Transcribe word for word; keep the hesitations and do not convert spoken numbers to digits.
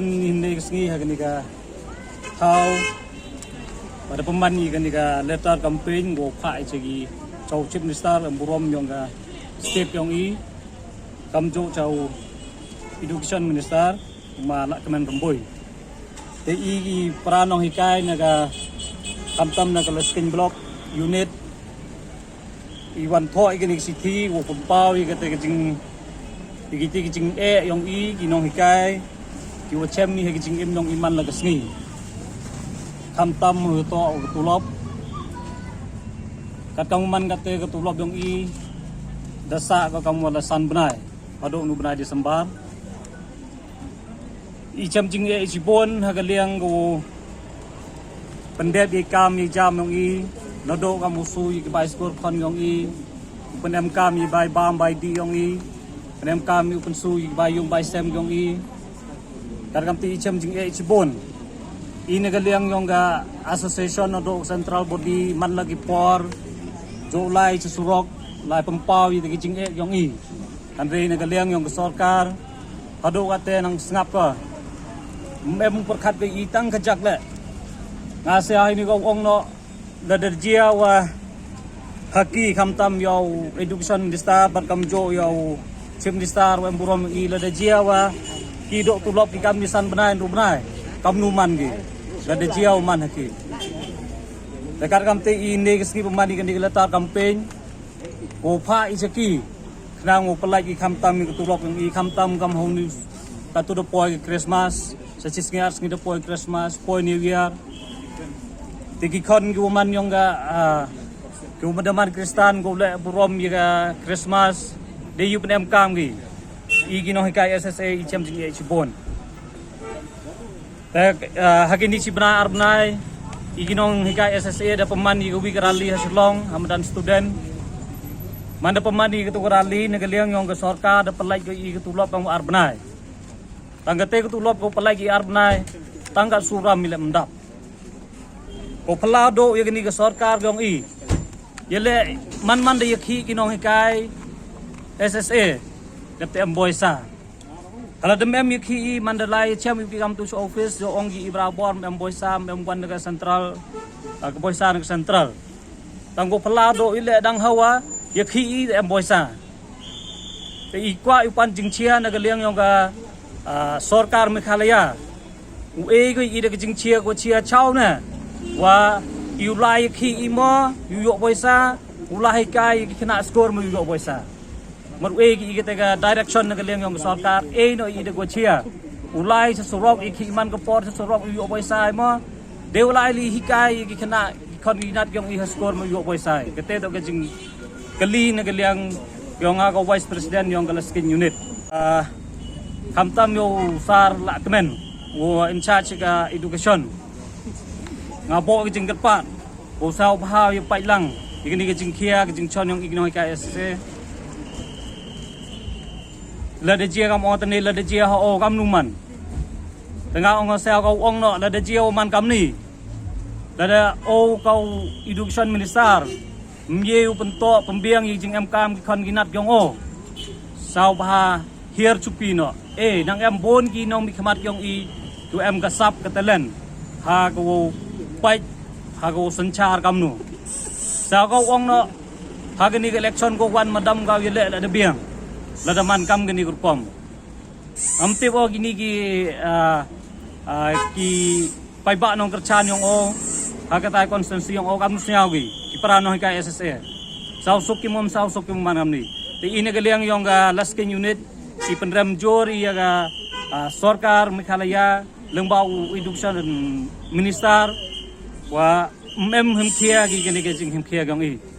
Hynne ka sngi ha kani ka thaw, wa da pynman i kani ka letter campaign wow phah i cha ki, cha u Chief Minister wa em burom yong ka state yong i, kamjooh cha u Education Minister, u ma Lahkmen Rymbui. Te i ki para nonghikai na ka, khamtam na ka Laskein Block Unit, i wan thoh i kani ka shithi wow pynpaw i kate ka jing, i kiti ka jingeh yong i ki nonghikai, ki wa chem i ha ka jingim yong i man la ka sngi. Khamtam hatoh ka tulop. Katkam man kate ka tulop yong i, da sah ka kam wa la san bnai, hadooh ynru bnai December. I chem jingeh i chibun ha ka liang ka wow pyndep i kam i jam yong i, nadooh kam u su i ki bai skur khon yong i, u pynemkam i bai bam bai dih yong i, pynemkam i u pynsu i ki bai yung bai sem yong i. Katkam te i chem jingeh i chibun. I na ka liang yong ka association nadooh central body man la ki por, jooh lai cha surok, lai pynpaw i te ki jingeh yong i. Hynrei na ka liang yong ka sorkar, hadooh kate nang sngap ka. Ym em pyrkhat ka i tang ka jak le. Nga sa hynne ka ong noh, lada jia wa ha ki khamtam ya u Education Minister, bad kamjooh ya u Chief Minister wa em burom i, lada jia wa ki dooh tulop ki kam i san bnai ynru bnai, kamnu man ki. Lada jia wa man ha ki. Te katkam te i ne ka sngi pynman i kani ka letter campaign, wow phah i cha ki, khnang wow pynlait i khamtam i ka tulop yong i, khamtam kam hong ni, katu da poi ka Christmas, sa chi sngi ar sngi da poi Christmas, poi New Year. Te ki khon ki wa man yong ka, ah, ki wa da man Khristan, ki wa leh burom ya ka Christmas, de yow pynemkam ki. I ki nonghikai S S A i chem jingeh i chibun. Te, ah, ha kini chi bnai ar bnai, i ki nonghikai S S A da pynman i ka wi ka rally ha Shillong, ha madan student. Man da pynman i katu ka rally, na ka liang yong ka sorkar da pynlait ko i ka tulop kam ar bnai. Tang kate ka tulop ko pynlait i ar bnai, tang ka suram i le mdap. Ko phylla dooh ya kani ka sorkar yong i. Ya le man man da ya khih ki nonghikai S S A, dep te em boisa. Hala dem em ya khih i, man da lai chem i ki kam tu cha office, yow ong ki i barabor em boisa, em wan na ka central, ah, ka boisa na ka central. Tang ko phylla dooh i le dang hawa ya khih i em boisa. Te i kwah i u pan jingchia na ka liang yong ka, ah, sorkar Meghalaya. U e ko i da ka jingchia ko chia chaw ne. Wa i u lai ya khih i mo, yow yoh boisa, u lai hikai ya ki khynnah skur mo yow yoh boisa. Mar u e ki i kate ka direction na ka liang yong ka sorkar, e noh i da ko chia. U lai cha surok i khih man ka por cha surok i yoh boisa i mo. De u lai li hikai i ki khynnah ki khon ki nat yong i ha skur mo yoh boisa i. Kate toh ka jingkylli na ka liang yong nga ka Vice President yong ka Laskein Unit. Ah, khamtam ya u Sir Lahkmen, wa in charge ka education. Nga booh ka jingkyrpad wow sa u bha ya pait lang ya kani ka jingkhia ka jingchon yong i ki nonghikai S S A. Lada jia kam ong tane, lada jia ha o kamnu man. Te nga ong sa ka ong noh, lada jia wa man kamni, lada o ka u Education Minister, ym ye u pyntoh pynbiang ya i jingemkam ki khon ki nat yong o. Sa u bha hiar chupi noh. E, nang em bun ki nongmihkhmat yong i, ki wa em ka sap ka talent ha ka wow pait, ha ka wow synchar kamnu. Sa ka ong noh, ha kani ka election ko wan madam ka ya le lada biang, lada man kam kani ka rukom. Am tip o kini ki, ah, ah, ki paidbah nongkyrchan yong o ha katai constituency yong o, kamnu sñiaw ki, ki para nonghikai S S A. Saw suk ki mom, saw suk ki mom man kamni. Te i na ka liang yong ka Laskein Unit, i pynrem jur i ya ka, ah, sorkar Meghalaya, lyngba u Education Minister, wa ym em hymkhia ki kani ka jingkhia yong i.